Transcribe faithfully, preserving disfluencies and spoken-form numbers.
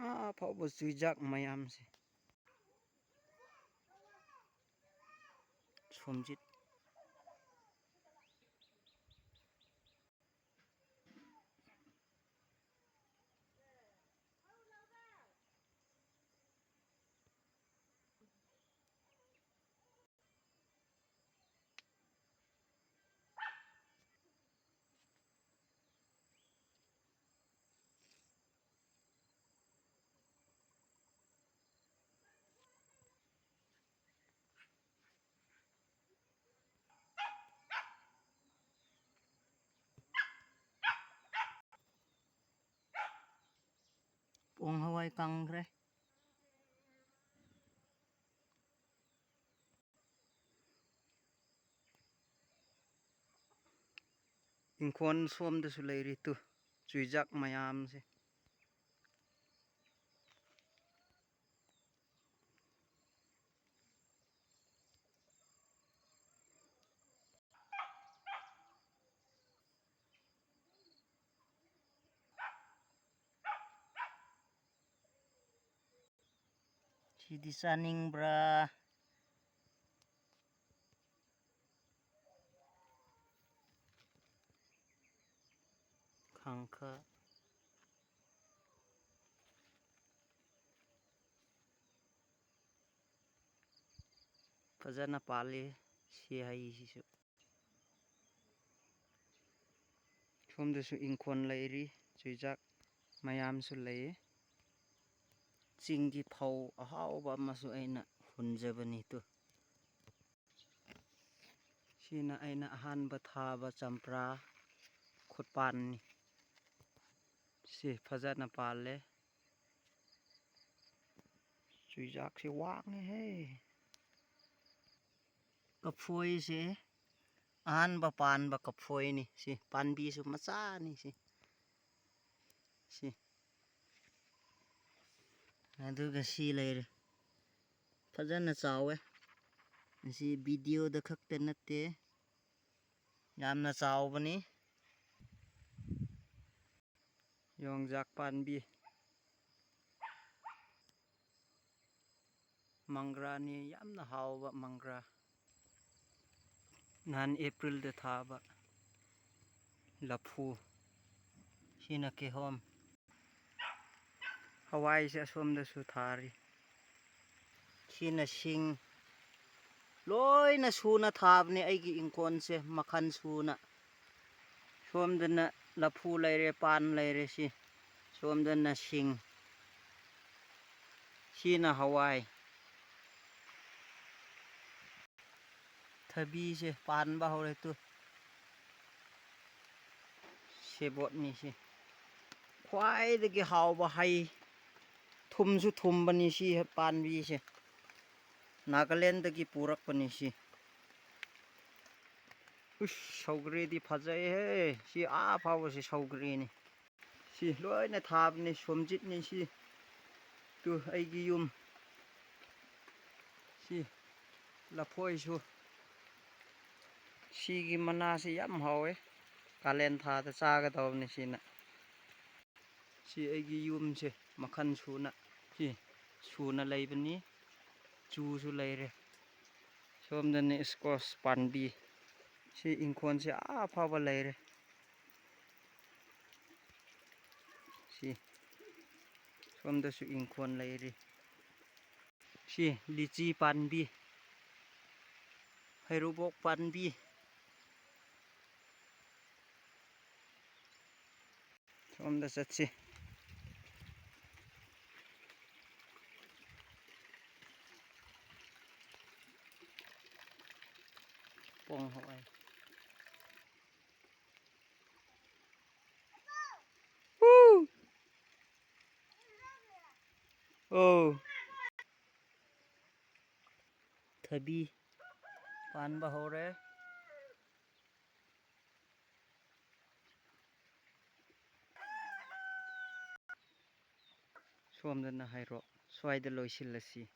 ꯑꯥ ꯐꯥꯎꯕ ꯆꯨꯖꯥꯛ ꯃꯌꯥꯝꯁꯦ꯫ ꯁꯣꯝꯖꯤꯠ꯫ ꯄꯣꯡ ꯍꯋꯥꯏ ꯀꯪꯈ꯭ꯔꯦ꯫ ꯏꯪꯈꯣꯜ ꯁꯣꯝꯗꯁꯨ ꯂꯩꯔꯤ ꯇꯨ, ꯆꯨꯖꯥꯛ ꯃꯌꯥꯝꯁꯦ꯫ ꯁꯤꯗꯤ ꯆꯥꯅꯤꯡꯕ꯭ꯔꯥ? ꯈꯥꯡꯈ꯫ ꯐꯖꯅ ꯄꯥꯜꯂꯤ ꯁꯤ ꯍꯩꯁꯤꯁꯨ꯫ ꯁꯣꯝꯗꯁꯨ ꯏꯪꯈꯣꯜ ꯂꯩꯔꯤ, ꯆꯨꯖꯥꯛ ꯃꯌꯥꯝꯁꯨ ꯂꯩꯌꯦ꯫ ꯆꯤꯡꯒꯤ ꯐꯧ ꯑꯍꯥꯎꯕ ꯑꯃꯁꯨ ꯑꯩꯅ ꯍꯨꯟꯖꯕꯅꯤ ꯇꯨ꯫ ꯁꯤꯅ ꯑꯩꯅ ꯑꯍꯥꯟꯕ ꯊꯥꯕ ꯆꯝꯄ꯭ꯔꯥ ꯈꯨꯠꯄꯥꯟꯅꯤ꯫ ꯁꯤ ꯐꯖꯅ ꯄꯥꯜꯂꯦ꯫ ꯆꯨꯖꯥꯛꯁꯤ ꯋꯥꯡꯉꯦꯍꯦ꯫ ꯀꯐꯣꯏꯁꯦ ꯑꯍꯥꯟꯕ ꯄꯥꯟꯕ ꯀꯐꯣꯏꯅꯤ꯫ ꯁꯤ ꯄꯥꯝꯕꯤꯁꯨ ꯃꯆꯥꯅꯤ꯫ ꯁꯤ, ꯁꯤ꯫ ꯑꯗꯨꯒ ꯁꯤ ꯂꯩꯔꯦ꯫ ꯐꯖꯅ ꯆꯥꯎꯋꯦ꯫ ꯃꯁꯤ ꯚꯤꯗꯤꯑꯣꯗ ꯈꯛꯇ ꯅꯠꯇꯦ, ꯌꯥꯝꯅ ꯆꯥꯎꯕꯅꯤ꯫ ꯌꯣꯡꯆꯥꯛ ꯄꯥꯝꯕꯤ꯫ ꯃꯪꯒ꯭ꯔꯥꯅꯤ, ꯌꯥꯝꯅ ꯍꯥꯎꯕ ꯃꯪꯒ꯭ꯔꯥ꯫ ꯅꯍꯥꯟ ꯑꯦꯄ꯭ꯔꯤꯜꯗ ꯊꯥꯕ ꯂꯐꯨ꯫ ꯁꯤꯅ ꯀꯤꯍꯣꯝ꯫ ꯍꯋꯥꯏꯁꯦ ꯑꯁꯣꯝꯗꯁꯨ ꯊꯥꯔꯤ꯫ ꯁꯤꯅ ꯁꯤꯡ꯫ ꯂꯣꯏꯅ ꯁꯨꯅ ꯊꯥꯕꯅꯦ ꯑꯩꯒꯤ ꯏꯪꯈꯣꯜꯁꯦ, ꯃꯈꯜ ꯁꯨꯅ꯫ ꯁꯣꯝꯗꯅ ꯂꯐꯨ ꯂꯩꯔꯦ, ꯄꯥꯟ ꯂꯩꯔꯦ꯫ ꯁꯤ ꯁꯣꯝꯗꯅ ꯁꯤꯡ꯫ ꯁꯤꯅ ꯍꯋꯥꯏ꯫ ꯊꯕꯤꯁꯦ ꯄꯥꯟꯕ ꯍꯧꯔꯦ ꯇꯨ꯫ ꯁꯦꯕꯣꯠꯅꯤ ꯁꯤ꯫ ꯈ꯭ꯋꯥꯏꯗꯒꯤ ꯍꯥꯎꯕ ꯍꯩ꯫ ꯊꯨꯝꯁꯨ ꯊꯨꯝꯕꯅꯤ ꯁꯤ ꯄꯥꯝꯕꯤꯁꯦ꯫ ꯅꯥꯒꯥꯂꯦꯟꯗꯒꯤ ꯄꯨꯔꯛꯄꯅꯤ ꯁꯤ꯫ ꯎꯁ, ꯁꯧꯒ꯭ꯔꯤꯗꯤ ꯐꯖꯩꯍꯦ꯫ ꯁꯤ ꯑꯥ ꯐꯥꯎꯕꯁꯤ ꯁꯧꯒ꯭ꯔꯤꯅꯤ꯫ ꯁꯤ ꯂꯣꯏꯅ ꯊꯥꯕꯅꯤ, ꯁꯣꯝꯖꯤꯠꯅꯤ ꯁꯤ꯫ ꯇꯨ ꯑꯩꯒꯤ ꯌꯨꯝ꯫ ꯁꯤ ꯂꯐꯣꯏꯁꯨ꯫ ꯁꯤꯒꯤ ꯃꯅꯥꯁꯤ ꯌꯥꯝ ꯍꯥꯎꯋꯦ꯫ ꯀꯥꯂꯦꯟ ꯊꯥꯗ ꯆꯥꯒꯗꯧꯕꯅꯤ ꯁꯤꯅ꯫ ꯁꯤ ꯑꯩꯒꯤ ꯌꯨꯝꯁꯦ ꯃꯈꯜ ꯁꯨꯅ, ꯁꯤ ꯁꯨꯅ ꯂꯩꯕꯅꯤ꯫ ꯆꯨꯁꯨ ꯂꯩꯔꯦ꯫ ꯁꯣꯝꯗꯅ squash ꯄꯥꯝꯕꯤ꯫ ꯁꯤ ꯏꯪꯈꯣꯜꯁꯦ ꯑꯥ ꯐꯥꯎꯕ ꯂꯩꯔꯦ꯫ ꯁꯤ ꯁꯣꯝꯗꯁꯨ ꯏꯪꯈꯣꯜ ꯂꯩꯔꯤ꯫ ꯁꯤ ꯂꯤꯆꯤ ꯄꯥꯝꯕꯤ, ꯍꯩꯔꯨꯕꯣꯛ ꯄꯥꯝꯕꯤ꯫ ꯁꯣꯝꯗ ꯆꯠꯁꯤ꯫ ꯄꯣꯡ ꯍꯧꯋꯦ꯫ ꯍꯨ! ꯑꯧ꯫ ꯊꯕꯤ ꯄꯥꯟꯕ ꯍꯧꯔꯦ꯫ ꯁꯣꯝꯗꯅ ꯍꯩꯔꯣꯛ꯫ ꯁ꯭ꯋꯥꯏꯗ ꯂꯣꯏꯁꯤꯜꯂꯁꯤ꯫